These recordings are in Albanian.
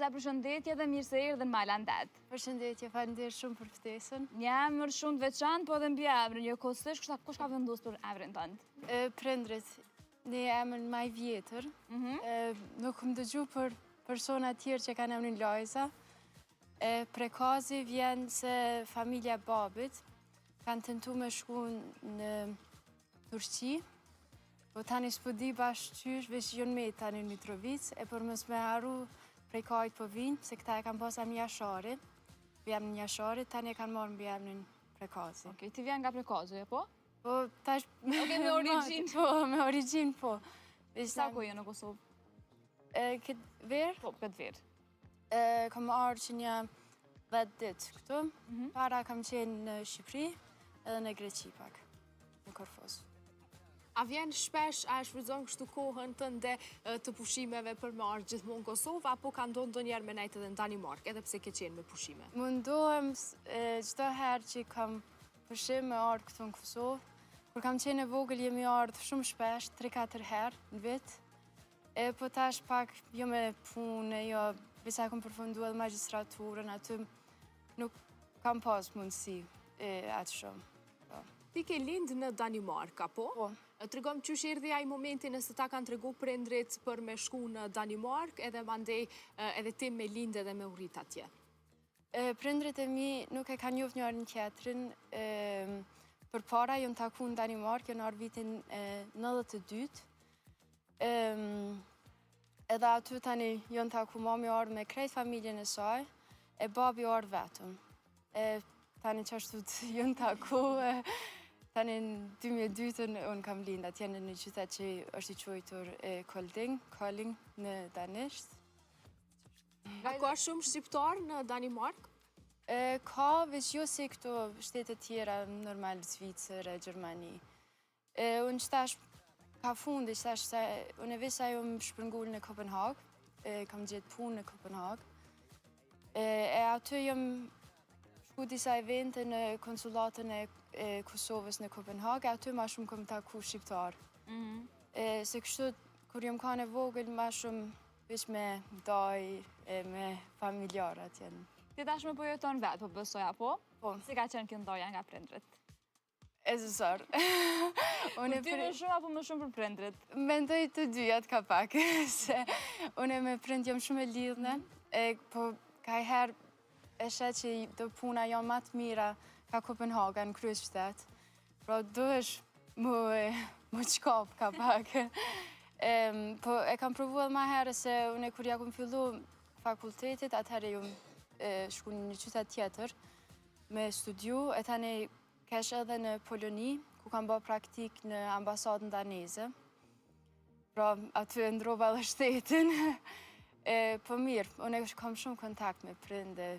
Lajza, përshëndetje dhe mirë se erdhe në Malandet. Përshëndetje, faleminderit shumë për ftesën. Një emër shumë të veçantë, po edhe mbiemër, njëkohësisht, kush, kush ka vendosur për emrin tënd? Prindrit, një emër ma i vjetër, mhm. nuk kom dëgju për persona tjerë që kanë emrin Lajza. E, Prekazi vjen se familja e babit kanë tentu me shku në Turqi, po tani s'po di bash qysh, veç jonë met tani në Mitrovicë, e për mos me harru prej kahit po vinë, se këta e kanë pas emrin Jashari, mbiemrin Jashari, tani e kanë marrë mbiemrin Prekazi. Okej, ti vjen nga Prekazi, po? Po, tash... Okej, me origjinë. Po, me origjinë, po. Sa kohë je në Kosovë? Këtë verë? Po, këtë verë. Kam ardhë që një 10 ditë këtu. Mhm. Para kam qenë në Shqipëri edhe në Greqi pak, në Korfuz. A vjen shpesh, a e shfrytëzon kështu kohën tënde të pushimeve për me ardhë gjithmonë në Kosovë, apo ka ndodhë ndonjëherë me nejtë edhe në Danimarkë, edhe pse ke qenë me pushime? Mundohem çdo herë që kam pushim me ardhë këtu në Kosovë. Kur kam qenë e vogël jemi ardhë shumë shpesh, 3-4 herë në vit. E po tash pak, jo me punë, jo, veç sa kom përfundu edhe magjistraturën, aty nuk kam pas mundësi e atë shumë. Po. Ti ke lind në Danimarkë, apo? Po. Tregom qysh erdhi ai momenti nëse ta kanë tregu prindrit për me shku në Danimarkë edhe mandej edhe ti me lind edhe me u rrit atje. Prindrit e mi nuk e kanë njoft njërin tjetrin, përpara jonë taku në Danimarkë, jonë ardhë vitin 92, Edhe aty tani jonë taku mami ardhë me krejt familjen e saj, e babi ardhë vetëm. E tani qashtu jonë taku, e, tani në 2002-ën unë kam lindë atje në një qytet që është i quajtur Kolding, Kolding në danisht. A ka shumë shqiptarë në Danimarkë? Ka, veç jo si këto shtetet tjera, normal Zvicër e Gjermani. E, unë qëtash ka fundi, qëtash se unë e veç sa jom shpërngul në Kopenhagë, e, kam gjetë punë në Kopenhagë. E, e aty jom shku disa evente në konsulatën e, e Kosovës në Kopenhagë, e aty ma shumë kom taku shqiptar. Mm -hmm. e, se kështu, kur jom kanë e vogël, ma shumë veç me daj e me familjarë atje. Ti tashmë po jeton vetë, po besoj, apo? Po. Si ka qenë kjo ndarja nga prindrit? E zor. Unë për ty më shumë apo më shumë për prindrit? Mendoj të dyjat ka pak, se unë me prind jam shumë e lidhne, e po kajherë e sheh që do puna janë ma të mira ka Kopenhaga në kryeqytet. Pra duhesh mu, mu çkap ka pak. E, po e kam provu edhe ma herë se unë kur ja kom fillu fakultetit, atëherë jom shku në një qytet tjetër me studiu, e tani Kesh edhe në Poloni, ku kam bë praktikë në ambasadën daneze. Pra, aty e ndrova edhe shtetin. E, po mirë, unë e kam shumë kontakt me prind e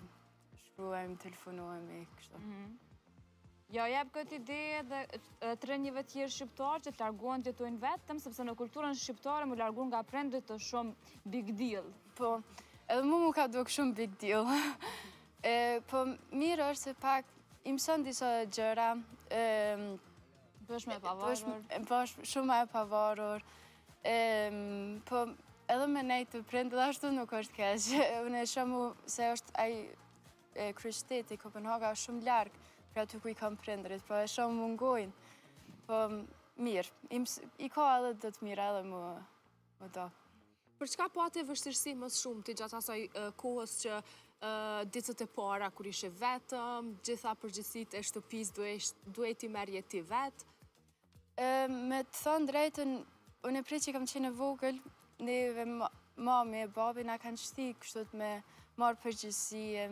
shkruajmë, telefonojmë, kështu. Mm -hmm. Ja jep këtë ide edhe të rinjve tjerë shqiptarë që të largohen të jetojnë vetëm, sepse në kulturën shqiptare mu largu nga prindrit është shumë big deal. Po, edhe mu mu ka duk shumë big deal. E, po, mirë është se pak I mëson disa gjëra. Bëhesh më e pavarur. Bëhesh shumë më e pavarur. Po, edhe me nejtë te prindët, edhe ashtu nuk është keq. Unë e shoh se është ai kryeqyteti, Kopenhaga është shumë larg prej aty ku i kam prindërit, po e shoh mungojnë. Po, mirë, i ka edhe do të mira edhe më, më do. Për çka pate vështirësi më së shumti gjatë asaj kohës që ditët e para kur ishe vetëm, gjitha përgjegjësitë e shtëpisë duhej t'i merrje ti vetë? Me të thonë drejtën, unë prej që kam qenë e vogël, neve mami e babi na kanë shti kështu me marrë përgjegjësi e,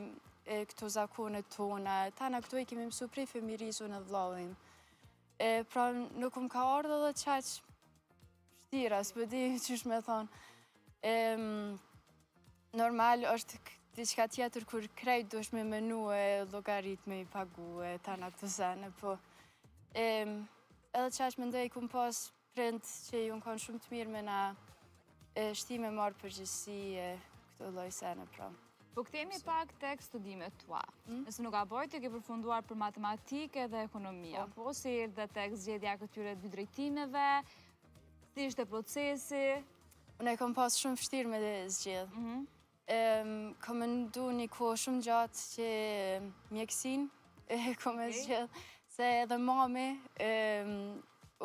e këto zakonet tona, tana këto i kemi mësu prej fëmirisë unë edhe vllau im. E, pra nuk më ka ardhë edhe qaq Vështira, s'po di qysh me thonë. Normal është diçka tjetër kur krejt duhesh me menu e llogarit me i pagu e tana këto sene, po edhe qaq mendoj i kum pas prind që jon kanë shumë të mirë me na shti me marrë përgjegjësi e këto lloj sene, pra. Po kthehemi pak tek studimet tua. Mm? Nëse nuk gaboj, ti ke përfunduar për matematikë dhe ekonomi, po. apo si erdhe tek zgjedhja e këtyre dy drejtimeve, si ishte procesi? Unë e kam pas shumë vështirë me zgjedh. Mm -hmm. Kom mendu një kohë shumë gjatë që mjekësin e kom me zgjedh, se edhe mami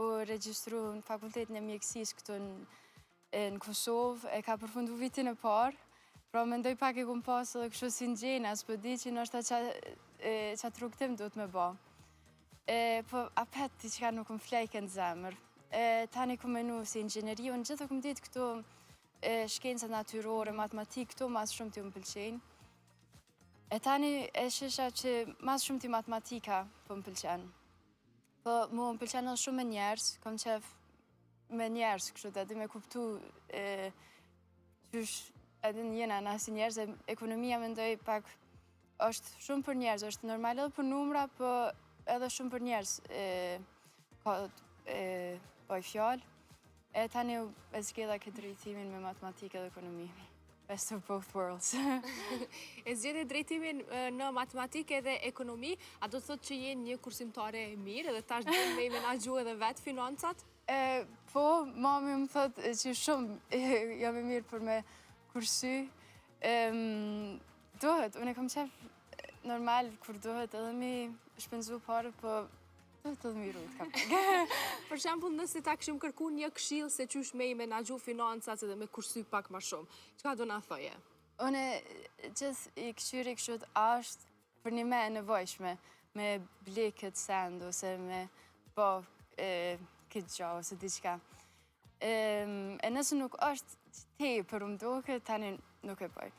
u regjistru në fakultetin e mjekësisë këtu në Kosovë, e ka përfundu vitin e parë, pra mendoj pak e kom pas edhe kështu si në gjena, s'po di që ndoshta qatë rrugëtim duhet me bo. E, po apet diçka nuk më flejke në zemër. E, tani kom menu si inxhineri, unë gjithë e kom ditë këto shkencat natyrore, matematikë, këto ma s'shumti më pëlqejnë. E tani e shisha që ma s'shumti matematika po më pëlqen. Po mu më pëlqen edhe shumë me njerëz, kom qef me njerëz, kështu të edhe me kuptu e, qysh edhe në jena na si njerëz, e ekonomia mendoj pak është shumë për njerëz, është normal edhe për numra, po edhe shumë për njerëz e, ka e, boj fjalë. E tani e zgjedha këtë drejtimin me matematikë dhe ekonomi. Best of both worlds. E zgjedhe drejtimin në matematikë edhe ekonomi, a do të thotë që je një kursimtare e mirë edhe tash do me i menaxhu edhe vetë financat? E, po, mami më thotë që shumë jam e mirë për me kursy. Duhet, unë e kam qef normal kur duhet edhe mi shpenzu pare, po duhet edhe mi rujt ka pak. Për shembull, nëse ta kishim kërku një këshill se qysh me i menaxhu financat edhe me kursy pak ma shumë, çka do na thoje? Unë gjithë i këqyri kështu a është për një me e nevojshme me ble këtë send ose me bo e, këtë gjo ose diçka. E, e nëse nuk është tepër më duket, tani nuk e bëj.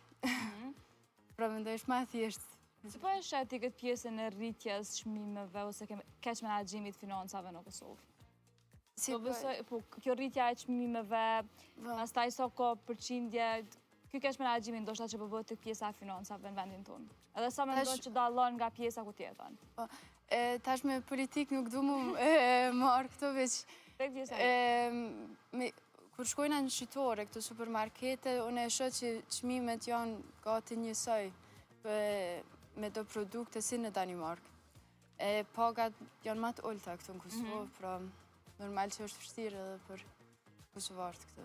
Pra mendoj është ma e thjeshtë. Si po e sheh ti këtë pjesën e rritjes çmimeve ose keq menaxhimit financave në Kosovë? Si po, po, po kjo rritja e çmimeve, po. pastaj sa ka përqindje, ky keq menaxhimi ndoshta që po bëhet tek pjesa e financave në vendin tonë. Edhe sa mendon që dallon nga pjesa ku ti jeton? Po, e, tash me politikë nuk du mu e, marrë këto veç. Tek pjesa e, me, kur shkojna në shitore, këto supermarkete, unë e shoh që çmimet janë gati njësoj me do produkte si në Danimarkë. E pagat janë ma të ulta këtu në Kosovë, mm -hmm. pra normal që është vështirë edhe për kosovarët këtu.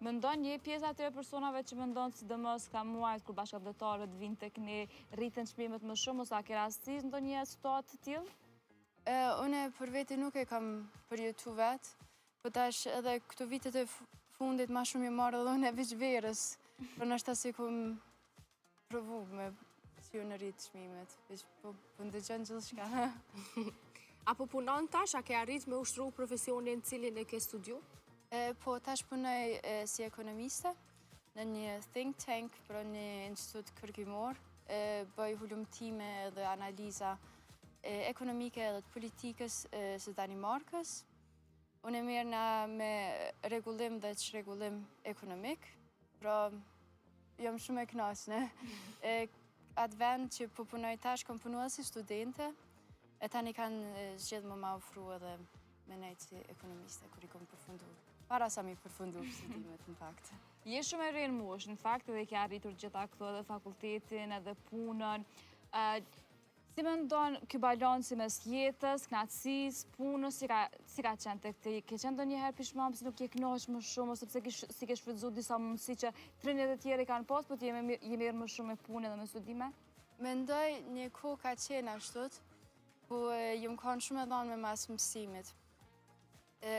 Mendon je pjesë atyre personave që mendon sidomos këta muajt kur bashkatdhetarët vinë tek ne, rriten çmimet më shumë ose a ke rastis ndonjë situatë të tillë? Unë për veti nuk e kam përjetu vetë, Po tash edhe këto vitet e fundit ma shumë jam marrë edhe unë veç verës, po ndoshta s'i kom provu me si janë rritë çmimet, veç po, po ndëgjon gjithçka. A po punon tash, a ke arrit me ushtru profesionin cilin e ke studiu? E, po, tash punoj e, si ekonomiste në një think tank, pra një institut kërkimor, e, bëj hulumtime dhe analiza e, ekonomike edhe të politikës e, së Danimarkës. Unë e merrna me rregullim dhe çrregullim ekonomik, pra jam shumë e knaqne. E, atë vend që po punoj tash, kom punu edhe si studente, e tani kanë zgjedh me ma ofru edhe me nejtë si ekonomiste, kur i kom përfundu. Para sa mi përfundu studimet, në fakt. Je shumë e re në moshë, në fakt edhe ke arritur gjitha këto edhe fakultetin edhe punën. Si mendon ky balanci mes jetës, knaqësisë, punës, si ka, si ka qenë tek ti? Ke qenë ndonjëherë pishman pse nuk je kënaq më shumë ose pse kish, s'i ke shfrytëzu disa mundësi që të rinjtë e tjerë i kanë pas, po ti je me je marrë më shumë me punë dhe me studime? Mendoj një kohë ka qenë ashtu, ku jam kanë shumë e dhanë me mas mësimit. E,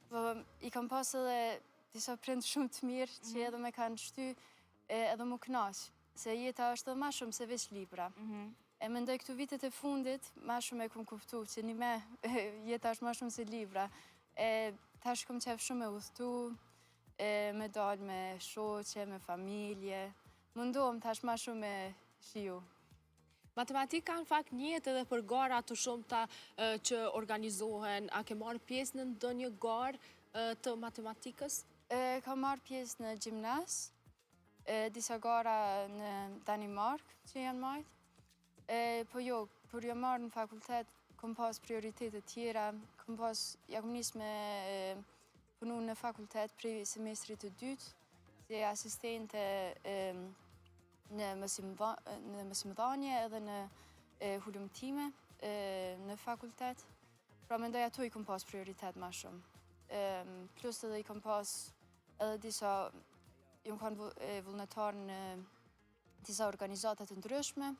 po, i kam pas edhe disa prind shumë të mirë që mhm. edhe me kanë shty edhe mu knaq. Se jeta është edhe ma shumë se veç libra. Mhm. E mendoj këtu vitet e fundit, ma shumë e kom kuptu që një me jeta është ma shumë se libra. E tash kom qef shumë me udhtu, e, me dalë me shoqe, me familje. Mundohem tash ma shumë me shiju. Matematika në fakt njihet edhe për gara të shumta që organizohen. A ke marrë pjesë në ndonjë garë të matematikës? E, kam marrë pjesë në gjimnaz, e, disa gara në Danimarkë që janë majtë. E, po jo, kur jam marrë në fakultet, kom pas prioritete tjera, kom pas, ja kom nis me e, punu në fakultet prej semestrit të dytë, si asistente e, në mësim, në mësimdhanje edhe në e, hulumtime e, në fakultet. Pra mendoj ato i kom pas prioritet ma shumë. E, plus edhe i kom pas edhe disa, jam kanë vullnetar në Disa organizata të ndryshme.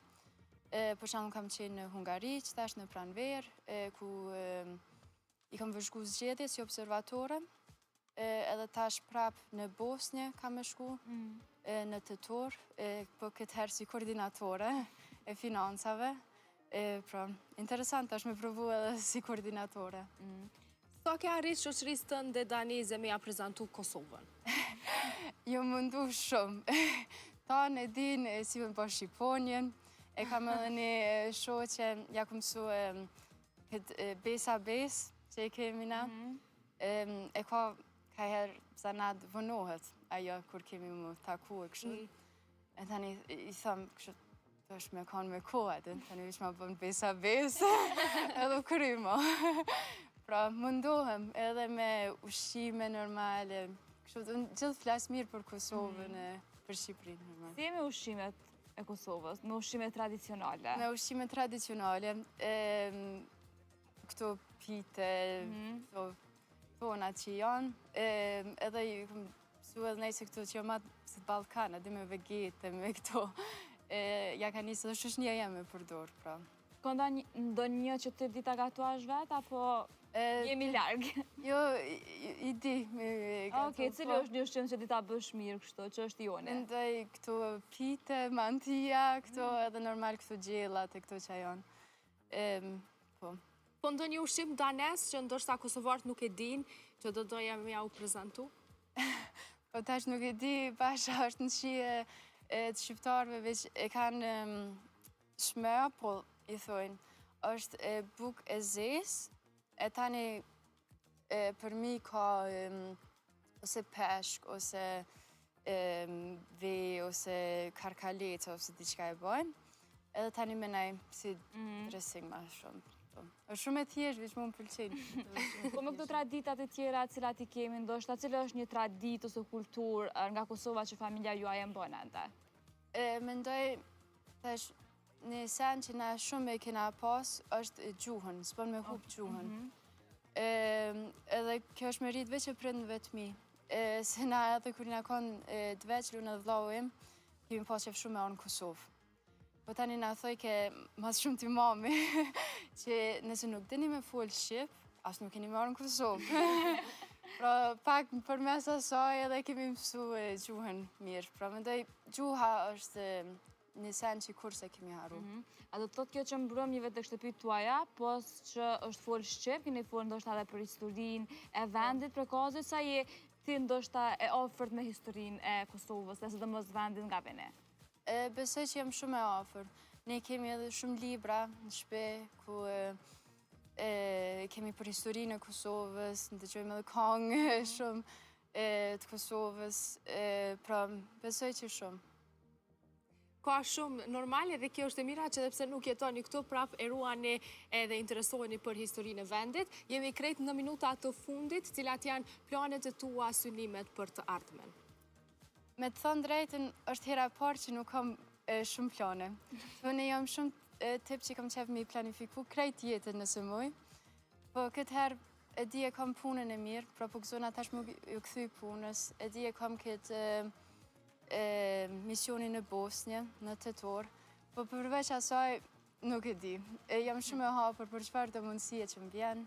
Për shembull kam qenë në Hungari, që tash në pranverë, ku i kam vëzhgu zgjedhjet si observatore, edhe tash prap në Bosnje kam me shku, mm. në tetor, po këtë herë si koordinatore e financave. E, pra, interesant tash me provu edhe si koordinatore. Mm. Sa ke arrit shoqërisë tënde daneze me ja prezantu Kosovën? Jom mundu shumë. Tanë e din si me bo shqiponjën, e kam edhe një shoqe, ja kom mësu këtë besa besë që e kemi na. Mhm. E ka ka herë zanat vonohet ajo kur kemi m'u taku e kështu. Mm. E tani i thom kështu të është me kanë me kohë, edhe tani veç ma bën besa besë, edhe u krymë. Pra, mundohem edhe me ushqime normale, kështu, unë gjithë flas mirë për Kosovën mm. e për Shqipërinë. Normal. Si me ushqimet e Kosovës, me ushqime tradicionale? Me ushqime tradicionale, këto pite, mhm. këto tona që janë, edhe i kom mësu edhe nejse këto që janë ma si të Ballkan, edhe me vegete, me këto, ja ka nisë edhe shoqnia jem me përdor, pra. Ka ndonjë që ti di ta gatuash vetë, apo jemi larg? Jo, i di me gatu. Okej, cili po. është një ushqim që di ta bësh mirë kështu, që është i joni? Mendoj këto pite, mantia, këto mm. edhe normal këto gjelat e këto që janë. Po. Po ndonjë ushqim danez që ndoshta kosovarët nuk e dinë, që do doje me jau prezantu? Po tash nuk e di, bash a është në shije e të shqiptarëve, veç e kanë smørrebrød, i thojnë. është e bukë e zezë, e tani e, përmi ka ose peshk, ose ve, ose karkaleca, ose diçka e bojnë. Edhe tani me naj si mm. dressing ma shumë. Po. është shumë e thjeshtë, veç mu më pëlqen. Po me këto traditat e tjera cilat i kemi, ndoshta cila është një traditë ose kulturë nga Kosova që familja juaj e mbon ende? E, mendoj, tash, një sen që na shumë e kena pas, është gjuhën, s'bën me hup gjuhën. Mm -hmm. edhe kjo është meritë veç e prindve të mi. se na edhe kur jena konë të vegjël, unë edhe vllau im, kemi pas qef shumë me ardhë në Kosovë. Po tani na thojke ma s'shumti mami, që nëse nuk dini me folë Shqip, as nuk keni me ardhë në Kosovë. pra, pak përmes asaj edhe kemi mësu gjuhën mirë. Pra, mendoj, gjuha është një sen që kurrë s'e kemi harru. Mhm. A do të thotë kjo që mbrëmjeve te shtëpitë tuaja, pos që është folë shqip, keni folë ndoshta edhe për historinë e vendit, Prekazit, sa je ti ndoshta e afërt me historinë e Kosovës, e sidomos vendit nga vini? E, besoj që jam shumë e afërt. Ne kemi edhe shumë libra në shpi, ku e, kemi për historinë e Kosovës, ndëgjojmë edhe kangë mhm. shumë e, të Kosovës, e, pra besoj që shumë. Ka shumë normal edhe kjo është e mira që edhe pse nuk jetoni këtu, prap e ruani edhe interesoheni për historinë e vendit. Jemi krejt në minuta të fundit, cilat janë planet e tua, synimet për të ardhmen. Me të thënë drejtën, është hera e parë që nuk kam shumë plane. Unë jam shumë tip që kam qef me planifiku krejt jetën nëse muj. Po këtë herë e di e kam punën e mirë, pra po gëzona tash me iu kthy punës, e di e kam këtë misionin në Bosnjë, në tetor, po përveç asaj nuk e di. E, jam shumë e hapur për çfarëdo mundësie që më vjen.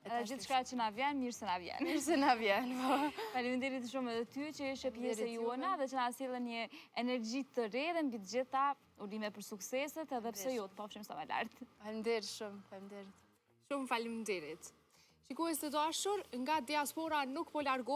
Edhe gjithçka që na vjen, mirë se na vjen. Mirë se na vjen, po. Faleminderit shumë edhe ty që ishe pjesë e jona dhe që na sjelle një energji të re dhe mbi të gjitha urime për sukseset edhe pse jo, të pafshim sa më lart. Faleminderit shumë, faleminderit. Shumë faleminderit. Shikues të dashur, nga diaspora nuk po largohet.